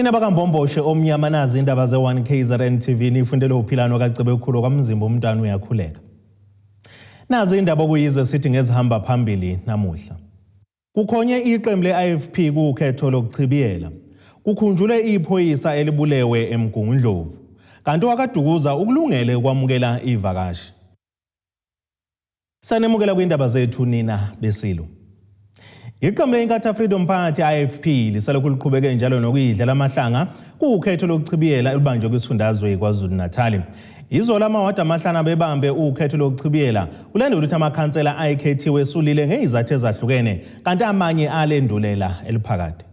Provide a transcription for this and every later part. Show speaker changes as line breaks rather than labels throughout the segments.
Nina bakaMbomboshe omnyama nazi indaba ze-1 KZN TV nifundele uphilano kaCebekhulu kwaMzimba umntwana uyakhuleka. Nazi indaba okuyize sithi ngezihamba phambili namuhla. Kukhonye iqembu le-IFP kukhetho lokuchibiyela. Kukhunjulwe iphoyisa elibulewe eMgungundlovu. Kanti wakaDukuza ukulungele ukwamukela ivakashi. Sanemukela kwindaba zethu nina besilo. Iqembu le-Inkatha Freedom Party IFP lisalokhu liqhubeke njalo nokuyidlela amahlanga kuwukhetho lokuchibiyela olubanjwe kwisifundazwe KwaZulu-Natal. Izolo amawadi amahlanu abebambe ukhetho lokuchibiyela kulandela ukuthi amakhansela ayekhethiwe esulile ngezizathu ezahlukene kanti amanye alendulela eliphakade.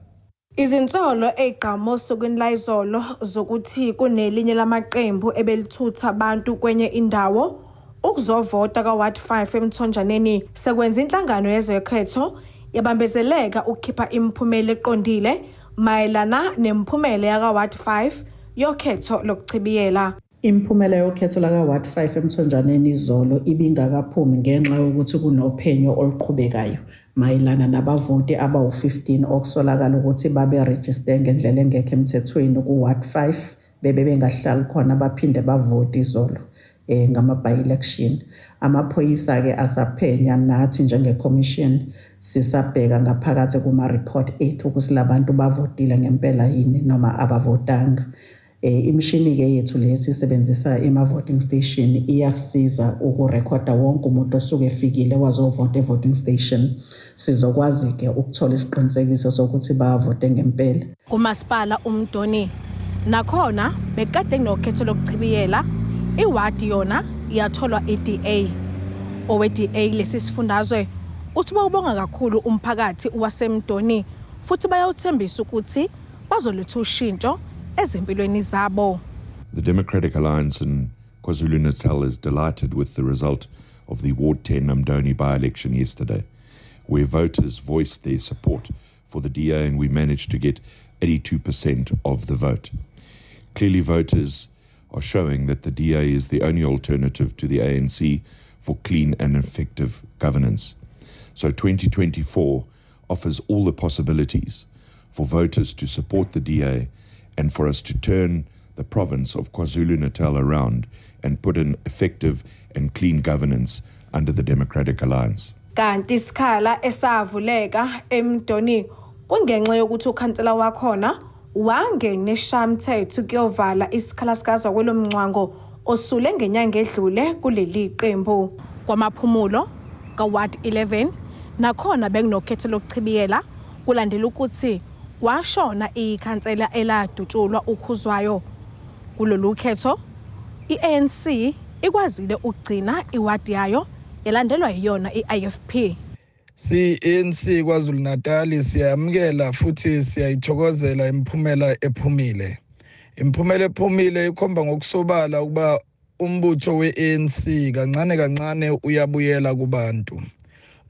Izinsolo ezigqama osukwini layizolo zokuthi kunelinye lamaqembu ebelithutha abantu kwenye indawo ukuzovota ka-Ward 5 eMthonjaneni sekwenza inhlangano yezokhetho yabambezeleka ukukhipha imiphumela eqondile mayelana nemiphumela yaka-Ward 5 yokhetho lokuchibiyela.
Imiphumela yokhetho laka-Ward 5 eMthonjaneni izolo ibingakaphumi ngenxa yokuthi kunophenyo oluqhubekayo mayelana nabavoti abawu-15 okusolakala ukuthi baberejiste ngendlela engekho emthethweni ku-Ward 5 bebe bengahlali khona baphinde bavota izolo eh ngama-by-election. Amaphoyisa-ke asaphenya nathi njenge-commission sisabheka ngaphakathi kuma-report ethu ukuthi labantu bavotile ngempela yini noma abavotanga. Eh imishini-ke yethu le sisebenzisa ema-voting station iyasisiza ukurekhoda wonke umuntu osuke efikile wazovota e-voting station. Sizokwazi-ke ukuthola isiqinisekiso sokuthi bavote ngempela.
Kumasipala uMdoni nakhona bekade kunokhetho lokuchibiyela iwadi yona yatholwa iDA. OweDA lesi sifundazwe uthi bawubonga kakhulu umphakathi waseMdoni futhi bayawuthembisa ukuthi bazoletha ushintsho ezimpilweni zabo.
The Democratic Alliance in KwaZulu-Natal is delighted with the result of the Ward 10 Umdoni by-election yesterday, where voters voiced their support for the DA and we managed to get 82% of the vote. Clearly, voters are showing that the DA is the only alternative to the ANC for clean and effective governance. So 2024 offers all the possibilities for voters to support the DA and for us to turn the province of KwaZulu-Natal around and put in effective and clean governance under the Democratic Alliance.
Kanti isikhala esavuleka eMdoni kungenxa yokuthi ukhansela wakhona wangena eshamthetho kuyovala isikhala sikaZwakwelo Mncwango osule ngenyanga edlule kuleli qembu. Kwamaphumulo ka-Ward 11 nakhona bekunokhetho lokuchibiyela kulandela ukuthi kwashona ikhansela eladutshulwa uKhuzwayo. Kulolu khetho i-ANC ikwazile ukugcina iwadi yayo yalandelwa yiyona i-IFP.
Si-ANC KwaZulu-Natal siyamukela futhi siyayithokozela imiphumela ephumile. Imiphumela ephumile ikhomba ngokusobala ukuba umbutho we-ANC kancane kancane uyabuyela kubantu.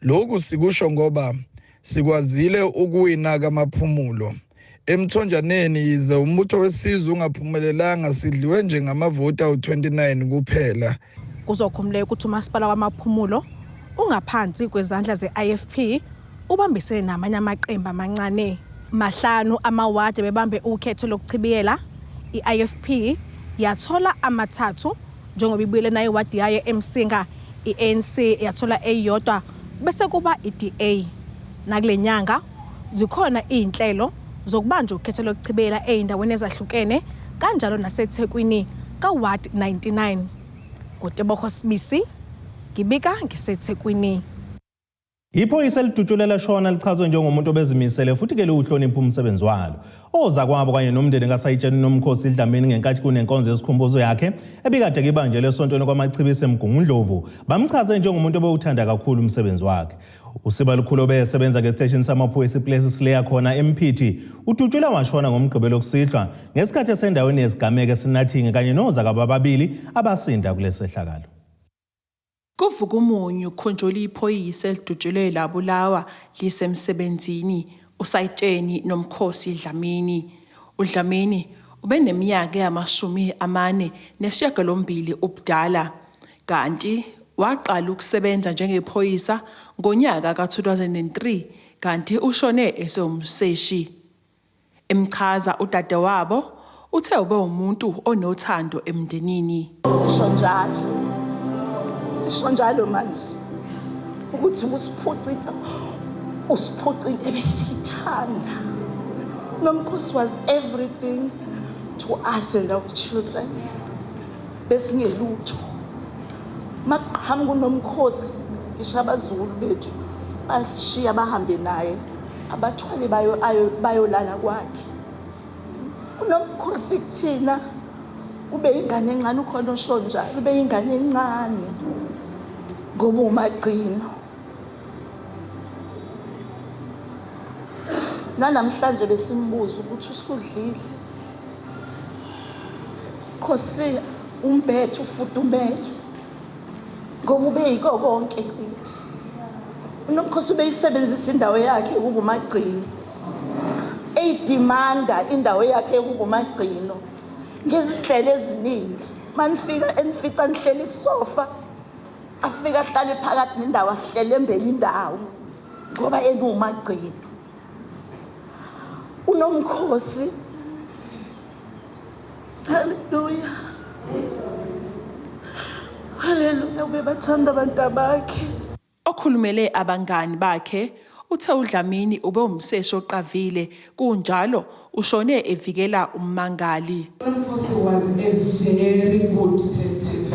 Lokhu sikusho ngoba sikwazile ukuwina kamaphumulo. Emthonjaneni yize umbutho wesizwe ungaphumelelanga sidliwe nje ngamavoti awu-29 kuphela.
Kuzokhumbuleka ukuthi umasipala wamaphumulo ungaphansi kwezandla ze-IFP ubambisene namanye amaqembu amancane. Mahlanu amawadi bebambe ukhetho lokuchibiyela i-IFP yathola amathathu njengoba ibuyele nayo iwadi yayo eMsinga i-ANC yathola eyodwa bese kuba i-DA. Nakule nyanga zikhona izinhlelo zokubanjwa ukhetho lokuchibiyela ezindaweni ezahlukene kanjalo naseThekwini ka-Ward 99. NguTebogo Sibisi ngibika ngiseThekwini.
Iphoyisa elidutshulwe lashona lichazwe njengomuntu obezimisele futhi-ke liwuhlonipha umsebenzi walo. Ozakwabo kanye nomndeni kaSayitsheni Nomkhosi Dlamini ngenkathi kunenkonzo yesikhumbuzo yakhe ebikade kibanjelwe esontweni kwaMachibisi eMgungundlovu bamchaze njengomuntu obewuthanda kakhulu umsebenzi wakhe. USibalukhulu obesebenza ngesiteshini samaphoyisa iPlessis Slayer khona eMphithi udutshulwe washona ngoMgqibelo kusihlwa ngesikhathi esendaweni yesigameko eSinathingi kanye nozakwabo ababili abasinda kulesehlakalo.
Kuvuka umunyu kukhunjulwa iphoyisa elidutshulwe labulawa lisemsebenzini, uSayitsheni Nomkhosi Dlamini. UDlamini ubeneminyaka engu-48 ubudala kanti waqala ukusebenza njengephoyisa ngonyaka ka-2003 kanti ushone esewumseshi. Emchaza udadewabo, uthe ube umuntu onothando emndenini.
Sisho njalo. Sisho njalo manje ukuthi usiphuca into usiphuca into ebesiyithanda. Nomkhosi was everything to us and our children. Besingelutho. Makuqhamuka uNomkhosi ngisho abazukulu bethu basishiya bahambe naye abathwale bayo bayolala kwakhe. Unomkhosi kuthina ube ingane encane ukhona osho njalo ube ingane encane ngoba umagcino. Nanamhlanje besimbuza ukuthi usudlile. Khosi umbethe ufudumele ngoba ubeyiko konke kithi. Unomkhosi ubeyisebenzisa indawo yakhe ukuba umagcino. Eyidimanda indawo yakhe ukuba umagcino ngezindlela eziningi. Manifika enifica nihleli kusofa afike ahlale phakathi nendawo ahlelembele indawo ngoba enumagcino. Unomkhosi. Haleluya. Haleluya ubebathanda abantu abakhe.
Okhulumele abangani bakhe uthe uDlamini ube umseshi oqavile kunjalo ushone evikela ummangali.
Unomkhosi was a very good detective.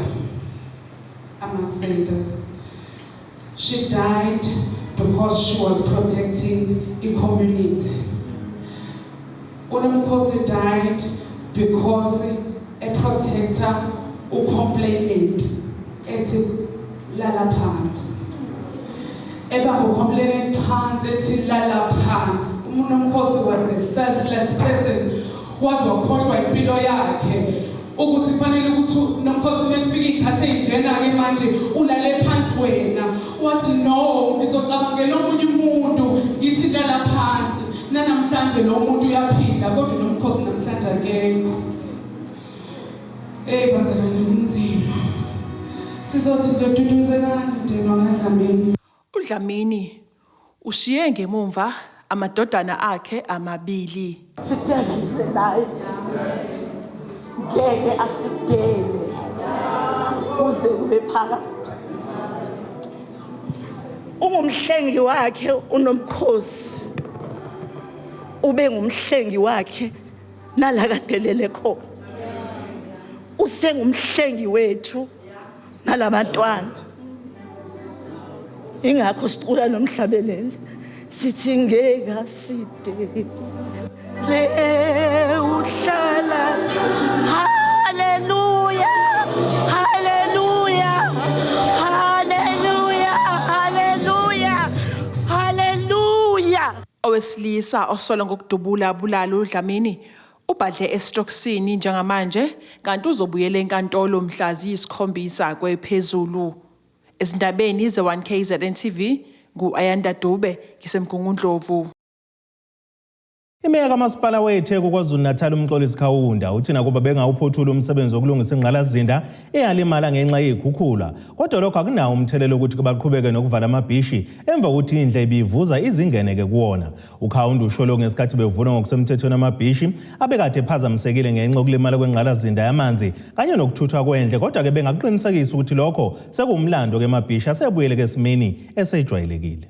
I must say this. She died because she was protecting a community. Unomkhosi died because a protector ucomplainant ethi lala phansi. Ebamba ucomplainant phansi ethi lala phansi. Unomkhosi was a selfless person. Waze wakhohlwa impilo yakhe ukuthi fanele ukuthi Nomkhosi mekufika iy'khathi ey'njena-ke manje ulale phansi wena wathi no ngizocabangela omunye umuntu ngithi lala phansi nanamhlanje lo muntu uyaphila kodwa Nomkhosi namhlanje akekho. Eyi bazalwane kunzima. Sizothi nje duduzelani mndeni wakaDlamini.
UDlamini ushiye ngemumva amadodana akhe amabili.
The devil is a liar. Ngeke asidele kuze kube phakade. Ungumhlengi wakhe uNomkhosi. Ube ngumhlengi wakhe nala kadelele khona. Usengumhlengi wethu nalabantwana. Ingakho sicula nomhlabeleli sithi ngeke aside le uhlala. Haleluya, haleluya, haleluya, haleluya, haleluya.
Owesilisa osolwa ngokudubula abulale uDlamini ubhadle esitokisini njengamanje kanti uzobuyela enkantolo mhla ziyisikhombisa kwephezulu. Ezindabeni ze-1KZN TV ngu-Ayanda Dube ngiseMgungundlovu.
Imeya kaMasipala weTheku KwaZulu-Natal uMxolisi Kaunda uthi nakuba bengawuphothuli umsebenzi wokulungisa ingqalasizinda eyalimala ngenxa yezikhukhula, kodwa lokho akunawo umthelela ukuthi baqhubeke nokuvala amabhishi emva kokuthi indle ibivuza izingeneke kuwona. UKaunda usho lokhu ngesikhathi bevula ngokusemthethweni amabhishi abekade ephazamisekile ngenxa yokulimala kwengqalasizinda yamanzi kanye nokuthuthwa kwendle, kodwa-ke bengakuqinisekisa ukuthi lokho sekuwumlando-ke amabhishi asebuyele esimeni esejwayelekile.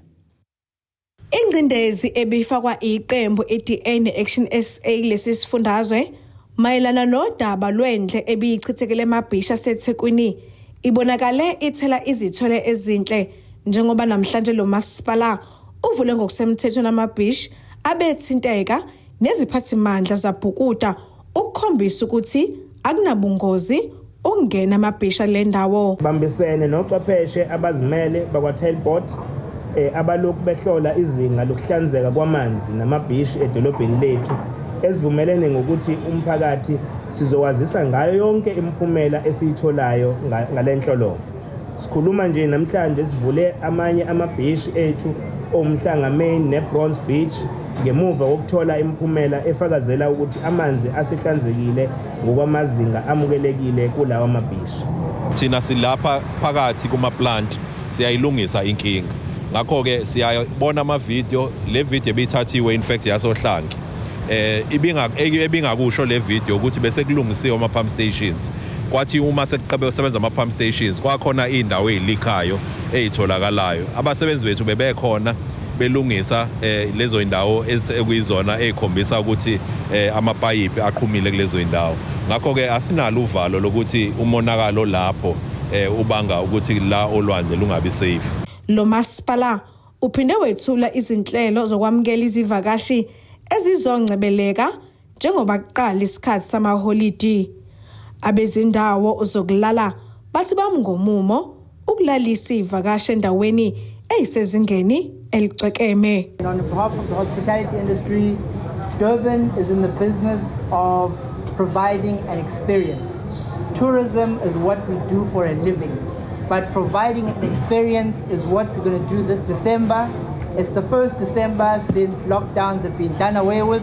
Ingcindezi ebifakwa iqembu i-DA ne-Action SA lesi sifundazwe mayelana nodaba lwendle ebiyichithekele emabhishi aseThekwini ibonakale ithela izithelo ezinhle njengoba namhlanje lo masipala uvule ngokusemthethweni amabhishi abethinteka neziphathimandla zabhukuda ukukhombisa ukuthi akunabungozi ukungena amabhishi ale ndawo.
Bambisene nochwepheshe abazimele bakwa-Telport abalokhu behlola izinga lokuhlanzeka kwamanzi namabhishi edolobheni lethu, esivumelene ngokuthi umphakathi sizowazisa ngayo yonke imiphumela esiyitholayo ngale nhlolovo. Sikhuluma nje namhlanje sivule amanye amabhishi ethu oMhlanga Main neBronze Beach ngemuva kokuthola imiphumela efakazela ukuthi amanzi asehlanzekile ngokwamazinga amukelekile kulawa mabhishi.
Thina silapha phakathi kuma-plant siyayilungisa inkinga, ngakho-ke siyabona ama-video. Le video ebithathiwe in fact yasohlanke. Ibinga ebingakusho le video ukuthi bese kulungisiwe ama pump stations, kwathi uma sekuqhubeka kusebenza ama pump stations kwakhona indawo ezilikhayo ezitholakalayo. Abasebenzi bethu bebekhona belungisa lezo indawo ekuyizona ezikhombisa ukuthi amapayipi aqhumile kulezo indawo. Ngakho ke asinalo uvalo lokuthi umonakalo lapho ubanga ukuthi la olwandle lungabi safe.
Lo masipala uphinde wethula izinhlelo zokwamukela izivakashi ezizongcebeleka njengoba kuqala isikhathi samaholidi. Abezindawo zokulala bathi bamngomumo ukulalisa ivakashi endaweni eyisezingeni elicwekeme.
On behalf of the hospitality industry, Durban is in the business of providing an experience. Tourism is what we do for a living, but providing an experience is what we're going to do this December. It's the first December since lockdowns have been done away with,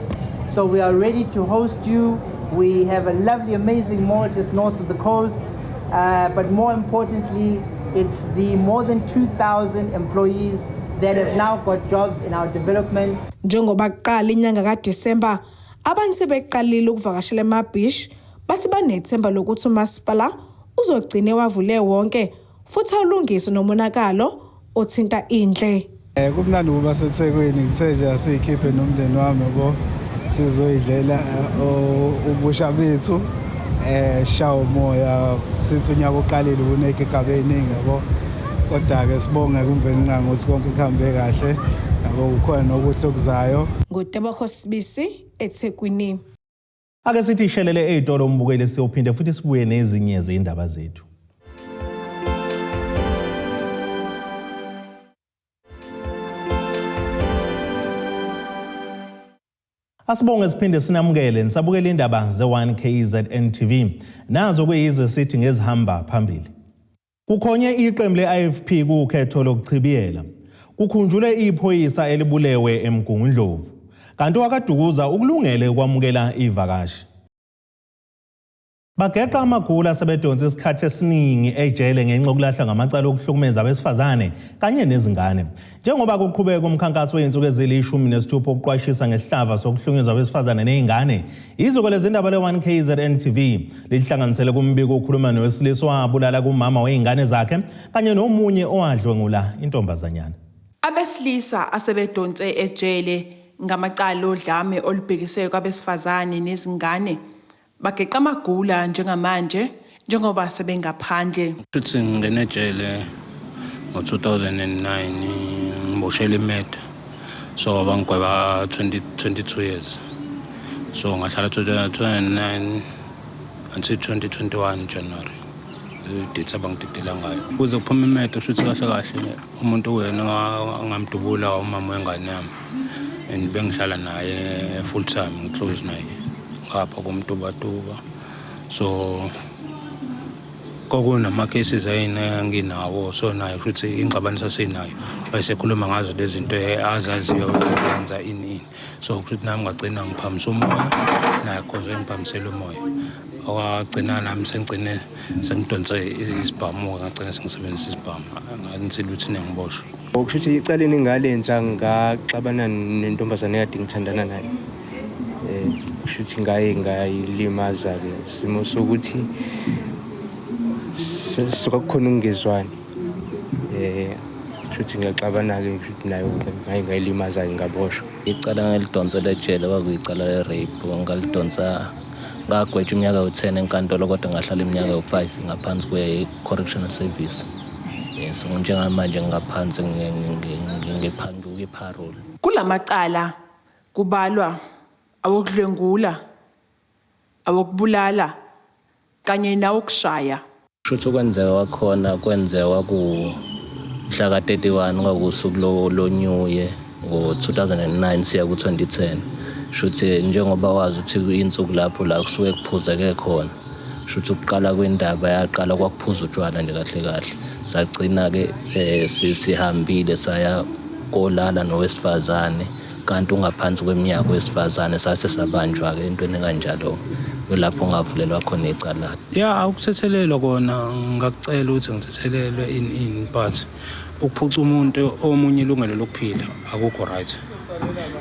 so we are ready to host you. We have a lovely, amazing mall just north of the coast, but more importantly, it's the more than 2,000 employees that have now got jobs in our development.
Njengoba kuqala inyanga kaDisemba, abantu sebeqalile ukuvakashela emabhishi, bathi banethemba lokuthi umasipala uzogcine wavule wonke futhi awulungise nomonakalo othinta indle.
Kumnandi ukuba seThekwini, ngithe nje asiyikhiphe nomndeni wami yabo, sizoyidlela ubusha bethu, shawa umoya, sithi unyaka uqalile unegigaba eziningi yabo, kodwa-ke sibonge kuMvelinqangi ukuthi konke kuhambe kahle yabo, kukhona nokuhle okuzayo.
NguTebogo Sibisi eThekwini.
Ake sithi ishelele ey'tolo umbukeli, siyophinde futhi sibuye nezinye zey'ndaba zethu. Asibonge siphinde sinamukele nisabukela indaba ze-1 KZN TV. Nazo kuyize sithi ngezihamba phambili. Kukhonye iqembu le-IFP kukhetho lokuchibiyela. Kukhunjulwe iphoyisa elibulewe eMgungundlovu. Kanti wakaDukuza ukulungele ukwamukela ivakashi. Bageqa amagula sebedonsa isikhathi esiningi ejele ngenxa yokulahla ngamacala okuhlukumeza abesifazane kanye nezingane. Njengoba kuqhubeka umkhankaso wezinsuku ezili-16 ukuqwashisa ngesihlava sokuhlukunyezwa abesifazane nezingane, iziko lezindaba le-1 KZN TV lihlanganisele kumbiko ukhuluma nowesilisa owabulala kumama wezingane zakhe kanye nomunye owadlwengula intombazanyana.
Abesilisa asebedonse ejele ngamacala odlame olubhekiswe kwabesifazane nezingane bageqa amagula njengamanje njengoba sebengaphandle.
Futhi ngingene ejele ngo-2009 ngiboshela i-murder, so bangigweba 20 22 years, so ngahlala 2009 until 2021 January, i-date abangidedela ngayo kuze kuphume i-murder. Kusho ukuthi kahle kahle umuntu wena angamdubula umama wengane yami, and bengihlala naye full time, ngi-close naye ngapha koMtubatuba, so kwakunama-cases ayine nginawo, so naye futhi ingxabano sasinayo, wayesekhuluma ngazo lezi zinto azaziyo yenza ini ini, so kusho ukuthi nami ngagcina ngiphamisa umoya naye, cause engiphamisela umoya, awagcina nami sengigcine sengidonse isibhamu, ngagcina sengisebenzisa isibhamu, ngathi ukuthi nengiboshwe.
Okusho ukuthi icaleni ngalenza ngaxabana nentombazane ekade ngithandana nayo. Kusho ukuthi ngaye ngayilimaza-ke, isimo sokuthi kwakukhona ukungezwani. Kusho ukuthi ngaxabana-ke, kusho ukuthi nayo ngaye ngayilimaza-ke, ngaboshwa.
Icala ngelidonsela ejele kwakuyicala le-rape, ngalidonsa ngagwetshwa iminyaka ewu-10 enkantolo, kodwa ngahlala iminyaka ewu-5 ngaphansi kwe-correctional service. Yes, njengamanje ngingaphansi ngi-parole.
Kulamacala kubalwa awokudlwengula, awokubulala kanye nawokushaya.
Kusho ukuthi ukwenzeka kwakhona kwenzeka ku mhla ka-31, kwakusuku lo-New Year ngo-2009 siya ku-2010. Shuthi njengoba wazi ukuthi insuku lapho la kusuke kuphuzeke khona, shuthi ukuqala kwendaba yaqala kwakuphuza utshwala nje kahle kahle, sagcina-ke sihambile saya kolala nowesifazane, kanti ungaphansi kweminyaka wesifazane, sase sabanjwa-ke entweni kanjalo, kulapho ngavulelwa khona icala.
Ya, ukuthethelelwa kona ngakucela ukuthi ngithethelelwe ini ini, but ukuphuca umuntu omunye ilungelo lokuphila akukho right,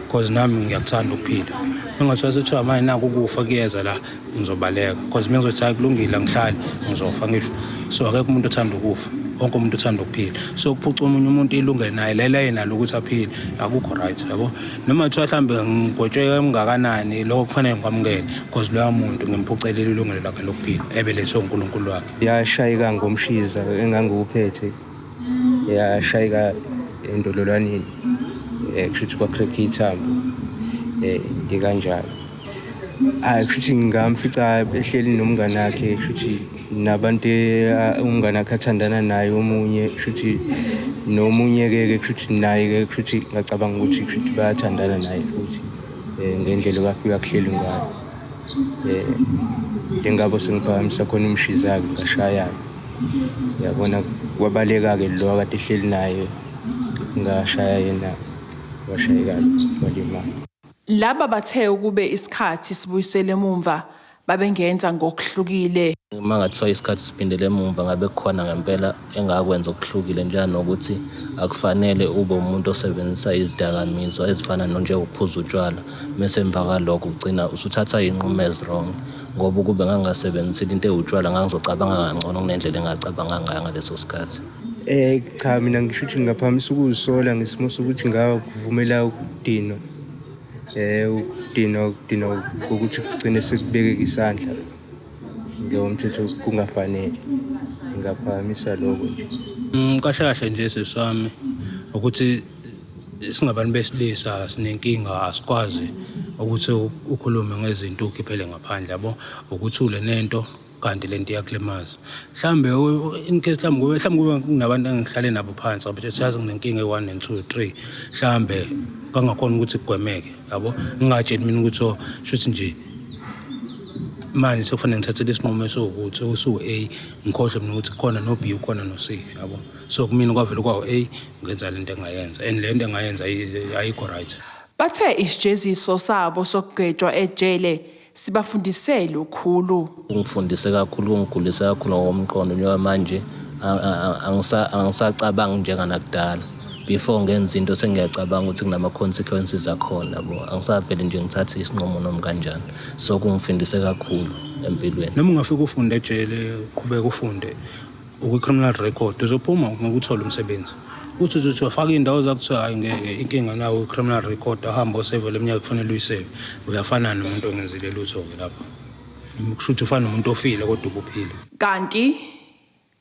because nami ngiyakuthanda ukuphila. Mengathiwa sethiwa manje naku ukufa kuyeza la, ngizobaleka because mengizothi hayi kulungile angihlali, ngizofa ngisho. So akekho umuntu othanda ukufa, wonke umuntu uthanda ukuphila. So ukuphuca omunye umuntu ilungelo naye lelo ayenalo ukuthi aphile akukho right, yabo. Noma kuthiwa mhlawumbe ngigwetshwe kangakanani, lokho kufanele ngikwamukele because loya muntu ngimphucelile ilungelo lakhe lokuphila ebelethwe uNkulunkulu wakhe.
Yashayeka ngomshiza engangiwuphethe, yashayeka endololwaneni, kusho ukuthi kwa-crack ithambo, into kanjalo. Hhayi, kusho ukuthi ngingamfica ehleli nomngani wakhe, kusho ukuthi nabantu umngani wakhe athandana naye omunye, kusho ukuthi nomunye-ke ke kusho ukuthi naye-ke kusho ukuthi ngacabanga ukuthi kusho ukuthi bayathandana naye futhi, ngendlela okwafika kuhleli ngayo. Njengabo sengiphakamisa khona umshiza-ke ngashaya-ke, yabona kwabaleka-ke lo akade ehleli naye, ngashaya yena washayeka walimala.
Laba bathe ukube isikhathi sibuyisele emumva babengenza ngokuhlukile.
Uma ngathiwa isikhathi siphindele emumva ngabe kukhona ngempela engakwenza okuhlukile, njenganokuthi akufanele ube umuntu osebenzisa izidakamizwa ezifana njengokuphuza utshwala, mese emva kwalokho ugcina usuthatha iy'nqumo ezi-wrong. Ngoba ukube ngangingasebenzisile into ewutshwala ngangizocabanga kangcono kunendlela engacabanga ngayo ngaleso sikhathi.
Cha, mina ngisho ukuthi ngingaphamisa ukuzisola ngesimo sokuthi ngakuvumela ukudinwa, ukudinwa kokuthi kugcine sekubekeka isandla ngomthetho kungafanele. Ngingaphakamisa lokho nje.
Kahle kahle nje sisi wami ukuthi singabantu besilisa sinenkinga, asikwazi ukuthi ukhulume ngezinto ukhiphele ngaphandle, yabo, ukuthule nento kanti lento iyakulimaza. Mhlambe in case mhlambe kube kunabantu engihlale nabo phansi ngabe siyazi nginenkinga eyi-1 and 2 3, mhlambe kangakhona ukuthi kugwemeke, yabo. Ngingatsheli mina ukuthi oh shuthi nje manje sekufanele ngithathe isinqumo esiwukuthi usu-A, ngikhohlwe mina ukuthi kukhona no-B, ukhona no-C, yabo. So kumina kwavele kwawu-A, ngenza lento engayenza and le nto engayenza ayikho right.
Bathe isijeziso sabo sokugwetshwa ejele sibafundise lukhulu.
Kungifundise kakhulu, kungigulise kakhulu ngokomqondo njengoba manje angisacabangi njenganakudala. Before ngenza into sengiyacabanga ukuthi kunama-consequences akhona, yabo. Angisavele nje ngithathe isinqumo noma kanjani. So kungifundise kakhulu empilweni.
Noma ungafika ufunde ejele, uqhubeke ufunde ukwi-criminal record, uzophuma ngeke uthole umsebenzi. Uthi uthi wafaka iy'ndawo zakuthiwa hhayi ngeke, inkinga nawo i-criminal record, ahambe oseva le minyaka kufanele uyiseve. Uyafana nomuntu ongenzile lutho-ke lapho, kusho ukuthi ufana nomuntu ofile kodwa ubuphila.
Kanti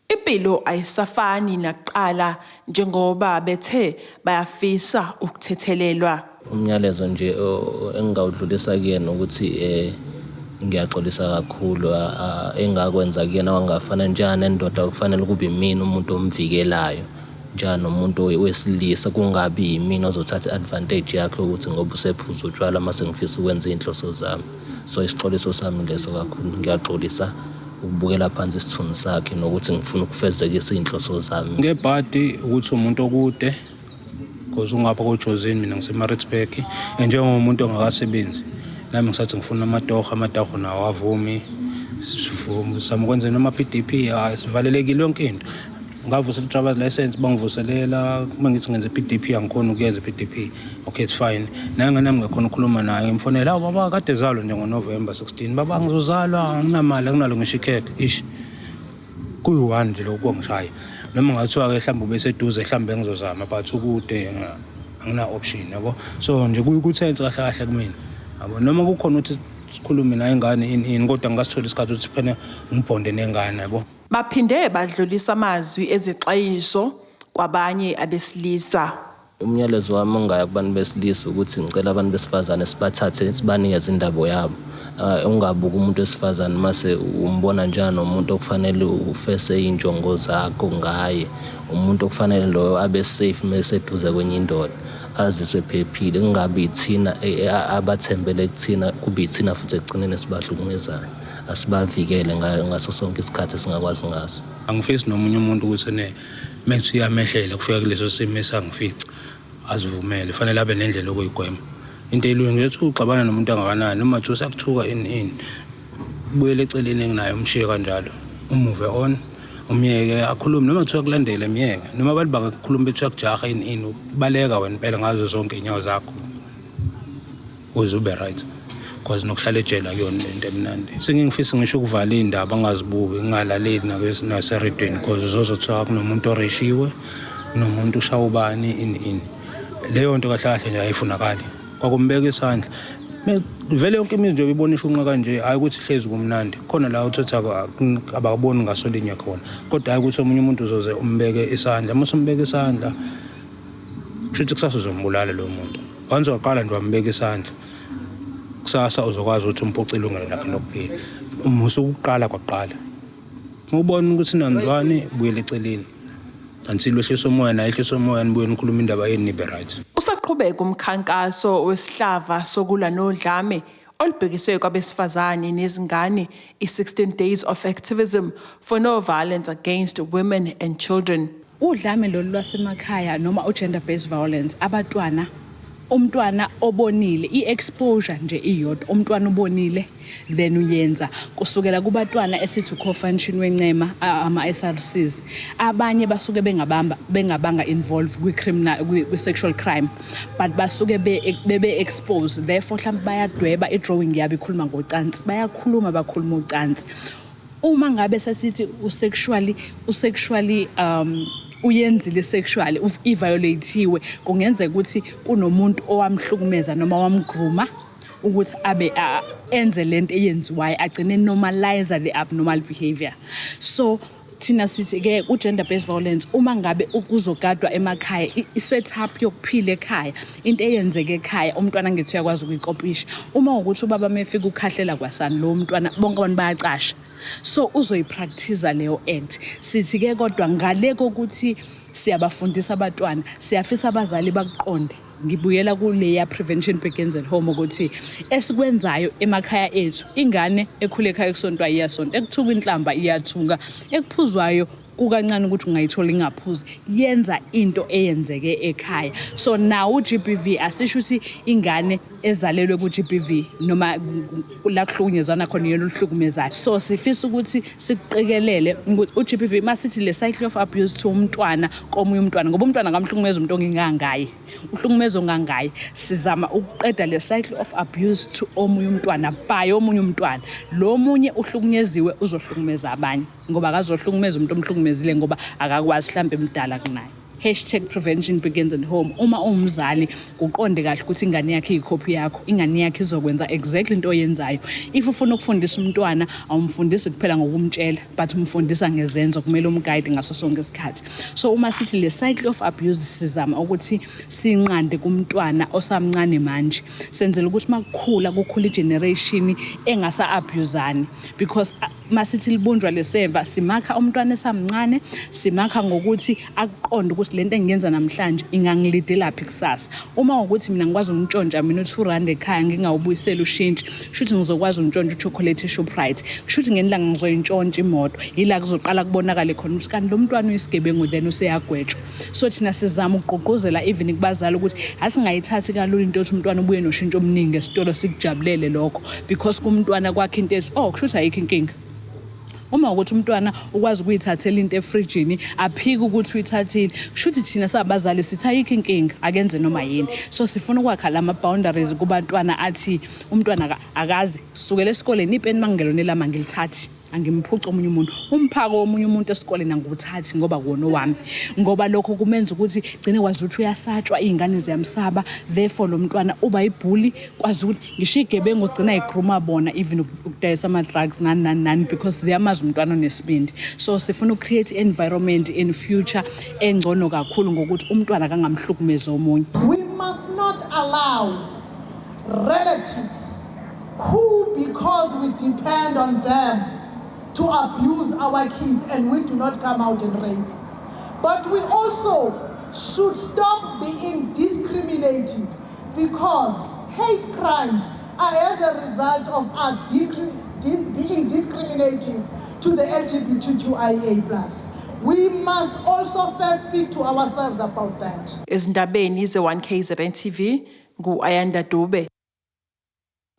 impilo ayisafani nakuqala njengoba bethe bayafisa ukuthethelelwa.
Umyalezo nje engingawudlulisa kuyena ukuthi ngiyaxolisa kakhulu engakwenza kuyena, wangafana njenganendoda kufanele kube imina umuntu omvikelayo, njenganomuntu wesilisa, kungabi yimina ozothatha i-advantage yakhe ukuthi ngoba usephuza utshwala mase ngifisa ukwenza iy'nhloso zami. So isixoliso sami leso kakhulu, ngiyaxolisa ukubukela phansi isithunzi sakhe nokuthi ngifuna ukufezekisa iy'nhloso zami.
Ngebhadi ukuthi umuntu okude because ungapha koJozini, mina ngiseMaritzburg, njengomuntu ongakasebenzi nami ngisathi ngifuna amatoho, amatoho nawo avumi, sizama ukwenza noma PDP, hayi sivalelekile yonke into. Ngavusela i-driver's license, bangivuselela, uma ngithi ngenza i-PDP angikhoni ukuyenza i-PDP. Okay, it's fine. Nangane nami ngiyakhona ukukhuluma naye, ngimfonela, hawu baba, kade zalwa nje ngoNovember 16, baba ngizozalwa anginamali, anginalo ngisho ikhekhe ish. Kuyi-one nje lokhu kwangishaya. Noma ngathiwa-ke mhlawumbe ubeseduze mhlawumbe ngizozama, but ukude angina-option, yabo. So nje ku-tense kahle kahle kumina, yabo. Noma kukhona ukuthi sikhulume naye ingane ini ini, kodwa ngingasitholi isikhathi ukuthi phela ngibhonde nengane, yabo.
Baphinde badlulisa amazwi ezixwayiso kwabanye abesilisa.
Umyalezo wami ongaya kubantu besilisa ukuthi ngicela abantu besifazane sibathathe sibanikeze indaba yabo. Ungabuki umuntu wesifazane mase umbona njenganomuntu okufanele ufese iy'njongo zakho ngaye. Umuntu okufanele loyo abe safe meseduze kwenye indoda, azizwe ephephile, kungabi yithina abathembele kuthina, kube yithina futhi ekugcineni esibahlukumezayo. Asibavikele ngaso sonke isikhathi esingakwazi ngaso.
Angifisi nomunye umuntu ukuthi ene mekuthi uyamehlela kufika kuleso simo esangifica azivumele, fanele abe nendlela yokuyigwema. Into elula nje ukuthi uxabana nomuntu angakanani, noma nje usakuthuka ini ini, buyele eceleni enginayo umshiye kanjalo, u-move on, umyeke akhulume, noma kuthiwa kulandele myeke, noma abantu bangakhuluma bethi uyakujaha ini ini, baleka wena impela ngazo zonke iy'nyawo zakho ukuze ube right. Cause nokuhlala ejele akuyona lento emnandi. Sengingifisa ngisho ukuvala iy'ndaba ngingazibuki, ngingalaleli naseredweni cause uzozothiwa kunomuntu oreshiwe, kunomuntu ushawa ubani ini ini. Leyo nto kahle kahle nje ayifunakali. Kwakumbeka isandla. Vele yonke imizi nje ibona ishunqa kanje, hhayi ukuthi hlezi kumnandi. Khona la uthothi abakuboni ngaso linye khona. Kodwa hhayi ukuthi omunye umuntu uzoze umbeke isandla. Uma usumbeka isandla, kusho ukuthi kusasa uzombulala lowo muntu. Once waqala nje wambeka isandla, kusasa uzokwazi ukuthi umphuce ilungelo lakhe lokuphila. Musa ukuqala kwakuqala. Uma ubona ukuthi nanizwani, buyela eceleni. Until wehlisa umoya naye ehlisa umoya nibuye nikhulume indaba yenu nibe right.
Usaqhubeka umkhankaso wesihlava sokulwa nodlame olubhekiswe kwabesifazane nezingane i-16 Days of Activism for No Violence Against Women and Children.
Udlame lolu lwasemakhaya noma u-gender based violence abatwana umntwana obonile i-exposure nje iyodwa umntwana ubonile then uyenza kusukela kubatwana esithi u-co-function wencema ama-SRCs abanye basuke bengabamba bengabanga involved kwi-criminal kwi-sexual crime but basuke bebe exposed therefore mhlawumbe bayadweba i-drawing yabo ikhuluma ngocansi bayakhuluma bakhuluma ucansi uma ngabe sesithi usexually usexually uyenzile sexually i-violate-iwe kungenzeka ukuthi kunomuntu owamhlukumeza noma wamgrooma ukuthi abe enze lento eyenziwayo agcine normalize the abnormal behavior. So thina sithi ke ku-gender based violence uma ngabe kuzogadwa emakhaya i-setup yokuphila ekhaya into eyenzeka ekhaya umntwana ngithi uyakwazi ukuyikopisha uma ukuthi ubaba mefika ukhahlela kwasani lowo mntwana bonke abantu bayacasha so uzoyipractice leyo act. Sithi ke kodwa ngale kokuthi siyabafundisa abatwana siyafisa abazali bakuqonde ngibuyela kuleya prevention begins at home ukuthi esikwenzayo emakhaya ethu ingane ekhule ekhaya ekusontwa iyasonta ekuthuka inhlamba iyathuka ekuphuzwayo kukancane ukuthi ungayithola ingaphuzi yenza into eyenzeke ekhaya. So nawo u-GBV asisho ukuthi ingane ezalelwe ku-GBV noma la kuhlukunyezwana khona iyona oluhlukumezayo. So sifisa ukuthi sikuqikelele ukuthi u-GBV masithi le cycle of abuse to umntwana komunye umntwana ngoba umntwana akamhlukumeza umuntu ongengangaye uhlukumeza ongangaye sizama ukuqeda le cycle of abuse to omunye umntwana by omunye umntwana lo munye uhlukunyeziwe uzohlukumeza abanye ngoba akazohlukumeza umuntu omhlukumezile ngoba akakwazi mhlambe emdala kunaye. Hashtag prevention begins at home. Uma uwumzali kuqonde kahle ukuthi ingane yakhe iyikhophi yakho ingane yakhe izokwenza exactly into oyenzayo. If ufuna ukufundisa umntwana awumfundisi kuphela ngokumtshela but umfundisa ngezenzo kumele umguide ngaso sonke isikhathi. So uma sithi le cycle of abuse sizama ukuthi sinqande kumntwana osamncane manje senzela ukuthi makukhula kukhula igeneration engasa abusani because masithi libunjwa lesemva simakha umntwana esamncane simakha ngokuthi akuqonde ukuthi lento engiyenza namhlanje ingangilidelaphi kusasa. Uma ukuthi mina ngikwazi ukuntshontsha mina u-2 rand ekhaya ngingawubuyiseli ushintshi kusho ukuthi ngizokwazi ukuntshontsha uchocolate eShoprite kusho ukuthi ngenilanga ngizoyintshontsha imoto yila kuzoqala kubonakale khona ukuthi kanti lo mntwana uyisigebengu then useyagwetshwa. So thina sizama ukugqugquzela even kubazali ukuthi asingayithathi kalula into yokuthi umntwana ubuye noshintsho omningi esitolo sikujabulele lokho because kumntwana kwakhe into ethi oh kusho ukuthi ayikho inkinga. Uma ukuthi umntwana ukwazi ukuyithathela into efrijini aphike ukuthi uyithathile kusho ukuthi thina sabazali sithi ayikho inkinga akenze noma yini. So sifuna ukwakha lama boundaries kubantwana athi umntwana akazi sukela esikoleni ipeni mangingelona elami angilithathi angimphuci omunye umuntu umphako womunye umuntu esikoleni angiwuthathi ngoba kuwona owami ngoba lokho kumenza ukuthi gcine kwazi ukuthi uyasatshwa iy'ngane ziyamsaba therefore lo mntwana uba ibhuli kwazi ukuthi ngisho igebengu ugcina igruma bona even ukudayisa ama-drugs nani nani nani because ziyamazi umntwana onesibindi. So sifuna uku-create i-environment in future engcono kakhulu ngokuthi umntwana akangamhlukumezi omunye.
We must not allow relatives who, because we depend on them to abuse our kids and we do not come out and rape. But we also should stop being discriminative because hate crimes are as a result of us being discriminative to the LGBTQIA+. We must also first speak to ourselves about that.
Ezindabeni ze-1KZN TV ngu-Ayanda Dube.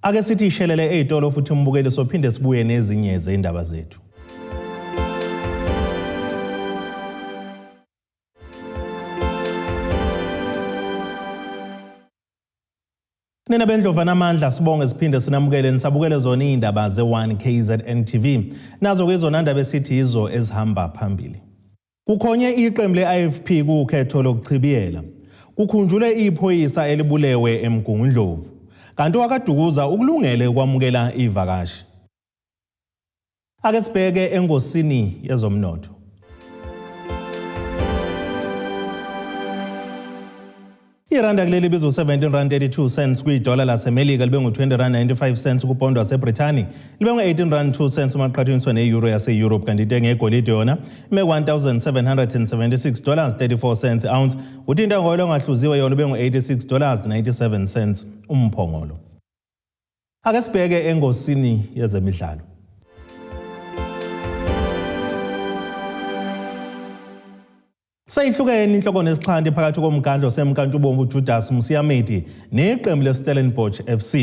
Ake sithi ishelele ey'tolo futhi umbukeli sophinde sibuye nezinye zey'ndaba zethu. Nina bendlova namandla sibonge siphinde sinamukele nisabukele zona iy'ndaba ze-1 KZN TV. Nazo ke izona ndaba esithi yizo ezihamba phambili. Kukhonye iqembu le-IFP kukhetho lokuchibiyela. Kukhunjulwe iphoyisa elibulewe eMgungundlovu. Kanti wakaDukuza ukulungele ukwamukela ivakashi. Ake sibheke engosini yezomnotho. Iranda kuleli bizo 17 rand 32 cents kwidola laseMelika libe ngu-20 rand 95 cents kupondo waseBrithani libe ngu-18 rand 2 cents uma kuqhathaniswa ne-euro yase-Europe kanti intengo yegolide yona ime 1776 dollars 34 cents ounce uthi intengo yolo ongahluziwe yona ube ngu-86 dollars 97 cents umphongolo. Ake sibheke engosini yezemidlalo. Seyihlukene inhloko nesixhanti phakathi komgadlo semnkantshubomvu uJudas Musiyamedi neqembu leStellenbosch FC.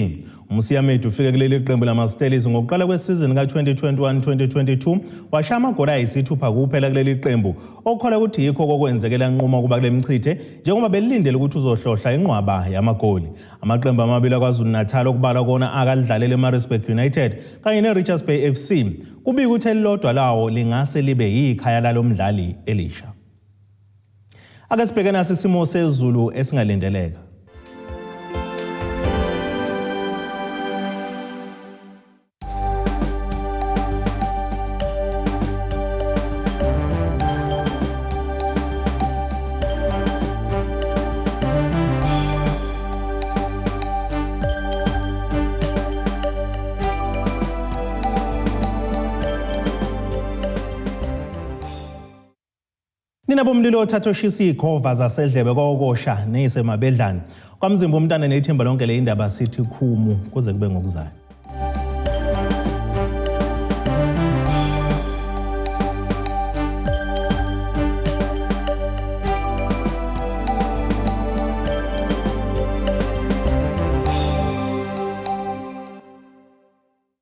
UMusiyamedi ufike kuleli qembu lamaStellies ngokuqala kwesizini ka-2021-2022 washaya amagoli ayisithupha kuphela kuleli qembu okukholwa ukuthi yikho kokwenzeke lanquma ukuba kule mchithe njengoba belilindele ukuthi uzohlohla inqwaba yamagoli. Amaqembu amabili aKwaZulu-Natal okubalwa kona akalidlalela eMaritzburg United kanye neRichards Bay FC kubika ukuthi elilodwa lawo lingase libe yikhaya lalo mdlali elisha. Ake sibheke nasi isimo sezulu esingalindeleka. Nina bomlilo othatha oshisa izikhova zasedlebe kokosha neyisemabedlane. Kwamzimba umntana nethimba lonke le indaba sithi khumu kuze kube ngokuzayo.